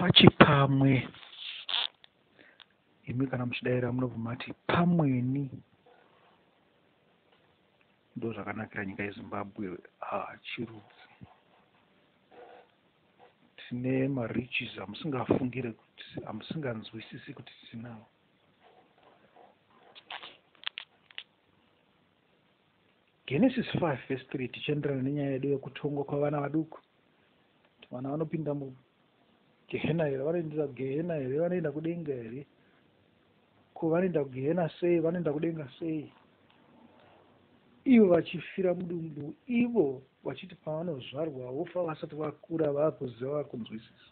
Pachipamwe. Imi kana muchidaira munobva mati pamweni. Ndozvakanakira nyika yeZimbabwe chirudzi. Tine mariches amusingafungire kuti amusinganzwisisi kuti tinawo. Genesis 5 verse 3 tichienderana nenyaya yedu yekutongwa kwavana vaduku. Kuti vana vanopinda mugehena here, vanoendera kugehena here, vanoenda kudenga here? Ko vanoenda kugehena sei, vanoenda kudenga sei? Ivo vachifira mudumbu, ivo vachiti pavanozvarwa vofa vasati vakura vakuziva vakunzwisisa.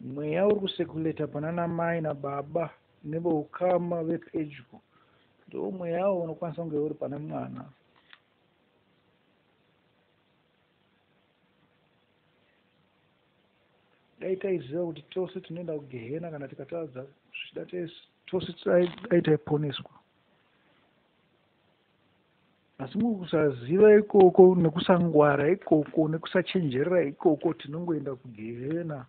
Mweya uri kusekuleta panana mai nababa neveukama vepedyo ndiwo mweyawo unokwanisa kunge uri pane mwana. Dai taiziva kuti tose tinoenda kugehena kana tikatadza zvichida tose dai taiponeswa. Asi mukusaziva ikoko nekusangwara ikoko nekusachenjerera ikoko tinongoenda kugehena.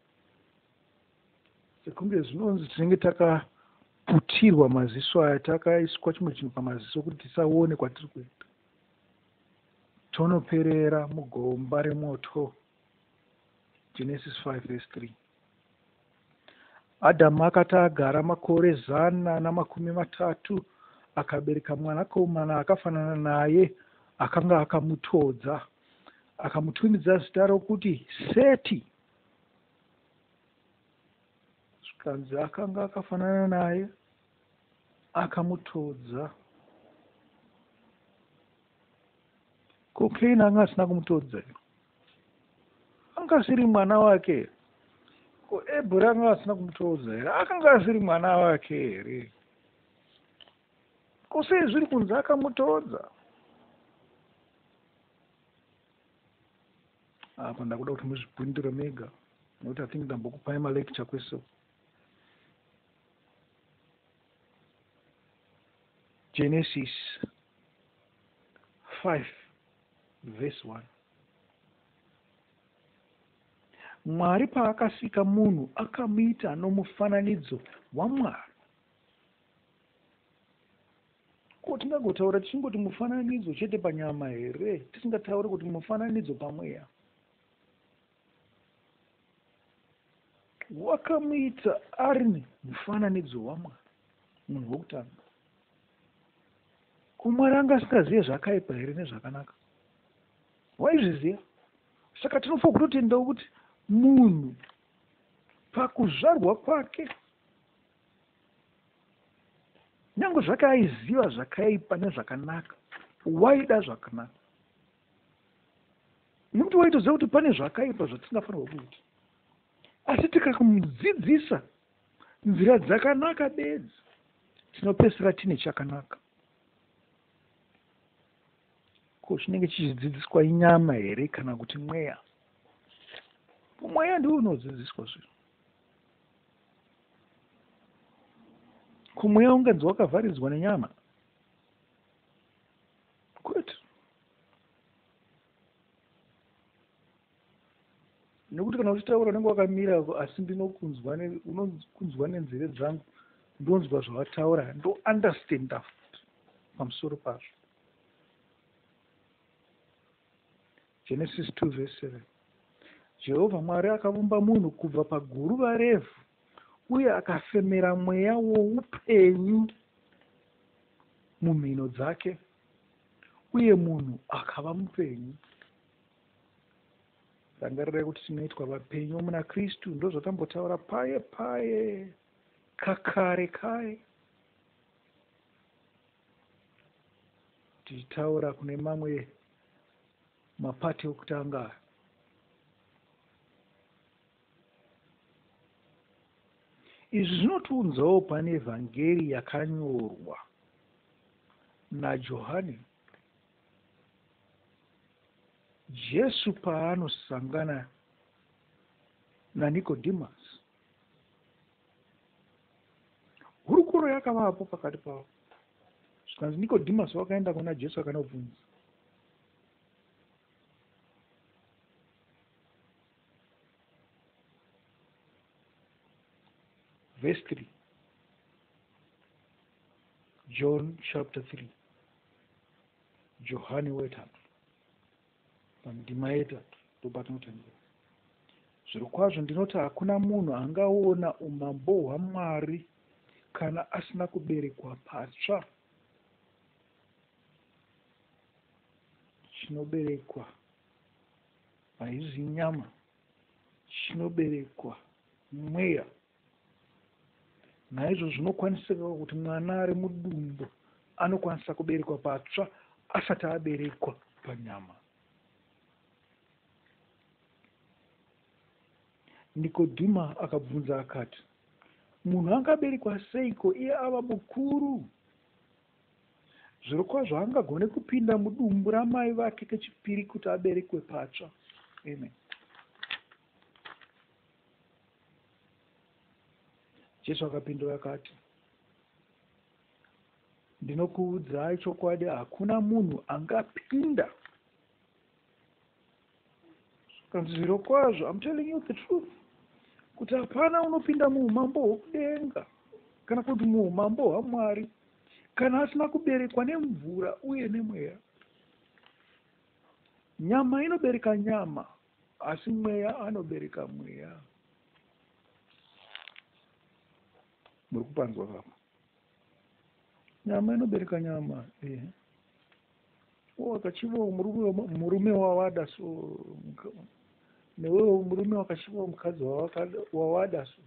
Sekunge zvinonzi tinenge takaputirwa maziso aya, takaiswa chimwe chinhu pamaziso kuti tisaone kwatiri kuenda. Tonoperera mugomba remoto. Genesis 5 verse 3. Adhamu akati agara makore 130, akabereka mwanakomana akafanana naye, akanga akamutodza, akamutumidza zita rokuti Seti. Zvikanzi akanga akafanana naye, akamutodza. Ko Kaini anga asina kumutodza here? Anga asiri mwana wake here? Ko Abel anga asina kumutodza here? Akanga asiri mwana wake here? Ko sei zviri kunzi akamutodza? Apa ndakuda kuti muzvipindure mega nokuti I think ndambokupai malecture kwese. Genesis 5 verse 1. Mwari paakasika munhu akamuita nomufananidzo waMwari. Ko tingagotaura tichingoti mufananidzo chete panyama here tisingatauri kuti mufananidzo pamweya? Wakamuita ari mufananidzo waMwari, munhu wokutanga. Ko Mwari anga asingazive zvakaipa here nezvakanaka? Waizviziva. Saka tinofanira kutotendawo kuti munhu pakuzvarwa kwake nyange zvake aiziva zvakaipa nezvakanaka, waida zvakanaka. Nekuti waitoziva kuti pane zvakaipa zvatisingafanirwa kuita. Asi tikamudzidzisa nzira dzakanaka bedzi, tinopedzisira tine chakanaka. Ko chinenge chichidzidziswa inyama here kana kuti mweya? Mweya ndiwo unodzidziswa zvinhu. Ko mweya unganzi wakavharidzwa nenyama? Kwete. Nekuti kana uchitaura unenge wakamira asi ndinokunzwa unokunzwa nenzeve dzangu ndonzwa zvawataura ndounderstanda futi pamusoro pazvo. Genesis 2 verse 7. Jehovha Mwari akavumba munhu kubva paguruva revhu uye akafemera mweya woupenyu mumhino dzake uye munhu akava mupenyu. Rangarirai kuti tinoitwa vapenyu muna Kristu, ndozvatambotaura paye paye kakare kaye tichitaura kune mamwe mapati okutanga aya. Izvi zvinotiunzawo pane Evhangeri yakanyorwa naJohani Jesu paanosangana naNikodhimasi. Hurukuro yakavapo pakati pavo. Zvikanzi Nikodhimasi wakaenda kuna Jesu akanobvunza. Verse 3. John chapter 3. Johani wetatu. Pandima yetatu ndopatinotangira. Zvirokwazvo ndinoti hakuna munhu angaona umambo hwaMwari kana asina kuberekwa patsva. Chinoberekwa haizi nyama, chinoberekwa mweya. Naizvozvo zvinokwanisika kuti mwana ari mudumbu anokwanisa kuberekwa patsva asati aberekwa panyama. Nikodhima akabvunza akati, Munhu angaberekwa seiko iye ava mukuru? Zvirokwazvo haangagone kupinda mudumbu ramai vake kechipiri kuti aberekwe patsva. Amen. Jesu akapindura akati, Ndinokuudzai chokwadi, hakuna munhu angapinda. Zvikanzi zvirokwazvo, I'm telling you the truth, kuti hapana unopinda muumambo hwokudenga kana kuti muumambo hwaMwari kana asina kuberekwa nemvura uye nemweya. Nyama inobereka nyama, asi mweya anobereka mweya. Muri kupanzwa kapa? Nyama inobereka nyama, ehe. Wakachivawo murume wawada so newewo murume wakachivawo mukadzi wawada so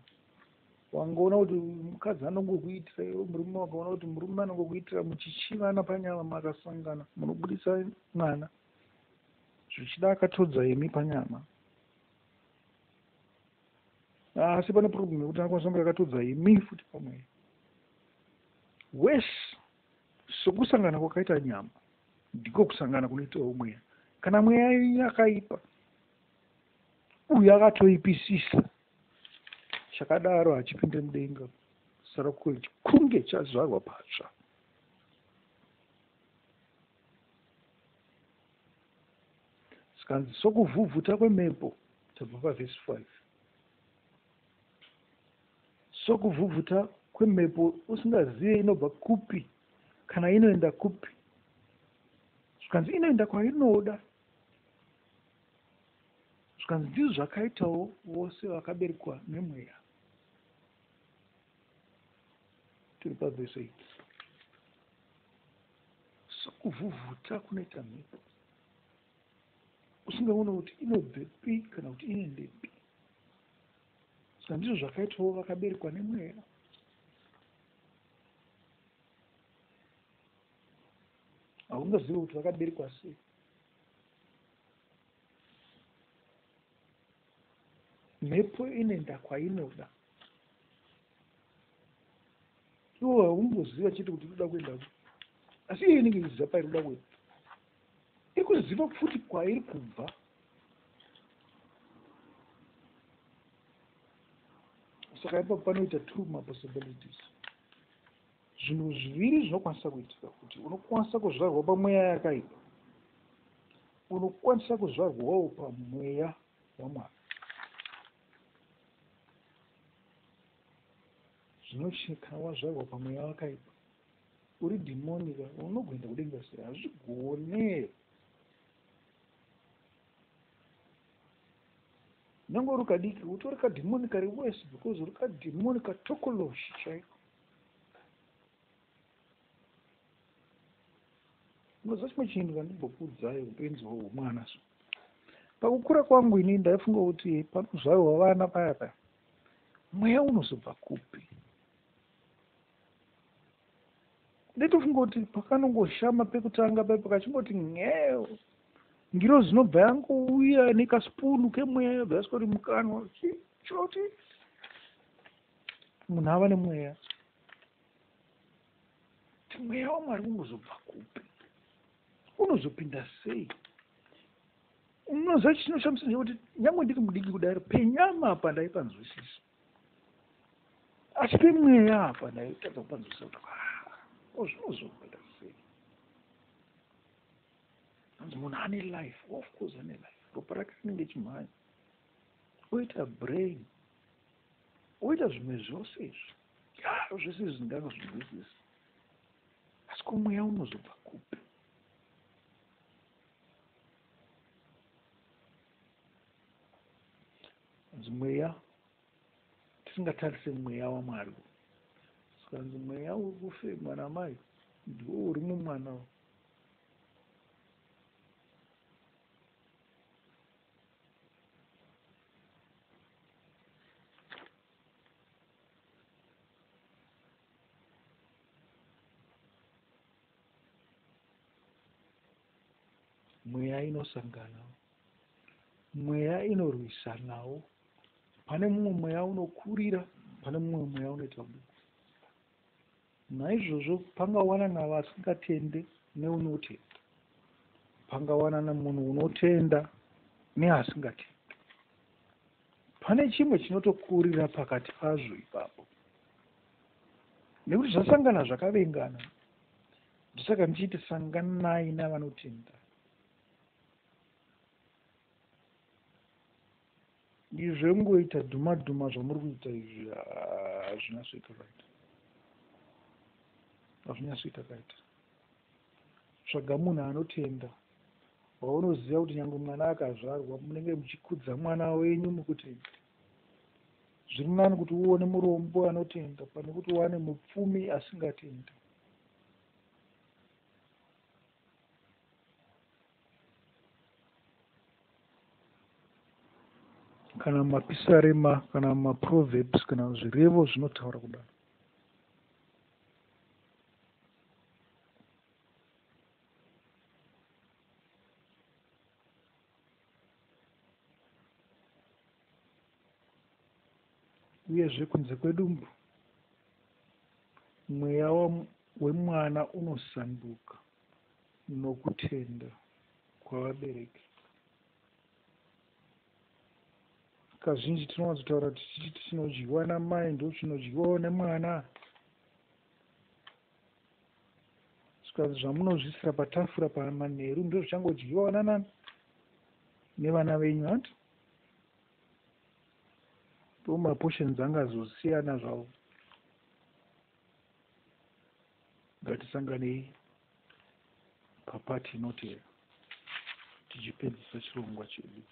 wangoona kuti mukadzi anongokuitira iwe murume wakaona kuti murume anongokuitira muchichivana panyama makasangana munobudisa mwana zvichida akatodza imi panyama asi pane problem yekuti anokwanisa kunge akatodza imi futi pamweya wese. Sokusangana kwakaita nyama, ndiko kusangana kunoitawo mweya. Kana mweya yenyu yakaipa, uyu akatoipisisa, chakadaro hachipinde mudenga sara kunge chazvarwa patsva. Sikanzi sokuvhuvhuta kwemhepo, tabva pavhesi 5. Sokuvhuvhuta kwemhepo usingazive inobva kupi kana inoenda kupi. Zvikanzi inoenda kwainoda. Zvikanzi ndizvo zvakaitawo vose vakaberekwa nemweya. Tiri pavhesi 8. Sokuvhuvhuta kunoita mhepo usingaone kuti inobvepi kana kuti inoendepi. Saka ndizvo zvakaitwawo vakaberekwa nemweya. Haungazive kuti vakaberekwa sei. Mhepo inoenda kwainoda. Iwo haumboziva chete kuti inoda kuenda ku. Asi iyo inenge ichiziva pairi kuda kuenda. Iri kuziva futi kwairi kubva. Saka ipapo panoita two mapossibilities. Zvinhu zviviri zvinokwanisa kuitika kuti unokwanisa kuzvarwa pamweya yakaipa, unokwanisa kuzvarwawo pamweya waMwari. Zvino kana wazvarwa pamweya wakaipa, uri dhimoni ka, unogoenda kudenga sei? Hazvigone. Nyangwe uri kadiki utori kadhimoni kari worse because uri kadhimoni katokoloshi chaiko. Munoziva chimwe chinhu kandimbokuudzai upenzi hwemwana so. Pakukura kwangu ini ndaifunga kuti panozvarwa vana paya paya mweya unozobva kupi? Ndaitofunga kuti pakanongoshama pekutanga paye pakachingoti ng'eo ngirozi inobva yangouya nekasipunu kemweya yobva yasvika kuti mukanwa choti munhu ava nemweya kuti mweya wamwari unozobva kupi unozopinda sei unoziva chinoshamisa ndechekuti nyangwe ndiri mudiki kudaro penyama apa ndaipanzwisisa Asi pemweya apa ndaitadza kupanzwisisa kuti ah, ko zvinozoita sei? Hanzi munhu ane life, of course ane life. Ropa rake rinenge chimhanya. Oita brain. Oita zvimwe zvose izvi. Zvese izvi ndingazvinzwisisa. Asi ko mweya unozobva kupi? Hanzi mweya tisingatarise mweya waMwari. Sikanzi mweya uri kufemwa namai ndiwo uri mumwana. Mweya inosangana, mweya inorwisanawo. Pane mumwe mweya unokurira, pane mumwe mweya unoita muduku. Naizvozvo pangawanana vasingatende neunotenda. Pangawanana munhu unotenda neasingatendi. Pane chimwe chinotokurira pakati pazvo ipapo. Nekuti zvasangana zvakavengana. Ndosaka ndichiti sanganai navanotenda. Izvi zvekungoita dhuma dhuma zvamuri kuita izvi hazvinyatsoita right. Hazvinyatsoita right. Tsvaga munhu anotenda waunoziva kuti nyangwe mwana akazvarwa munenge muchikudza mwana wenyu mukutenda. Zviri nani kuti uone murombo anotenda pane kuti uwane mupfumi asingatendi. Kana mapisarema kana maproverbs kana zvirevo zvinotaura kudaro. Uyezve kunze kwedumbu, mweya wemwana unosanduka nokutenda kwavabereki. Kazhinji tinowanzotaura tichiti chinodyiwa namai ndochinodyiwawo nemwana. Zvikanzi zvamunozviisira patafura pamanheru ndozvichangodyiwawo nanani nevana venyu hanti? Ndo maportions angazosiyana zvawo. Ngatisanganei papati inotevera tichipedzisa chirongwa chedu.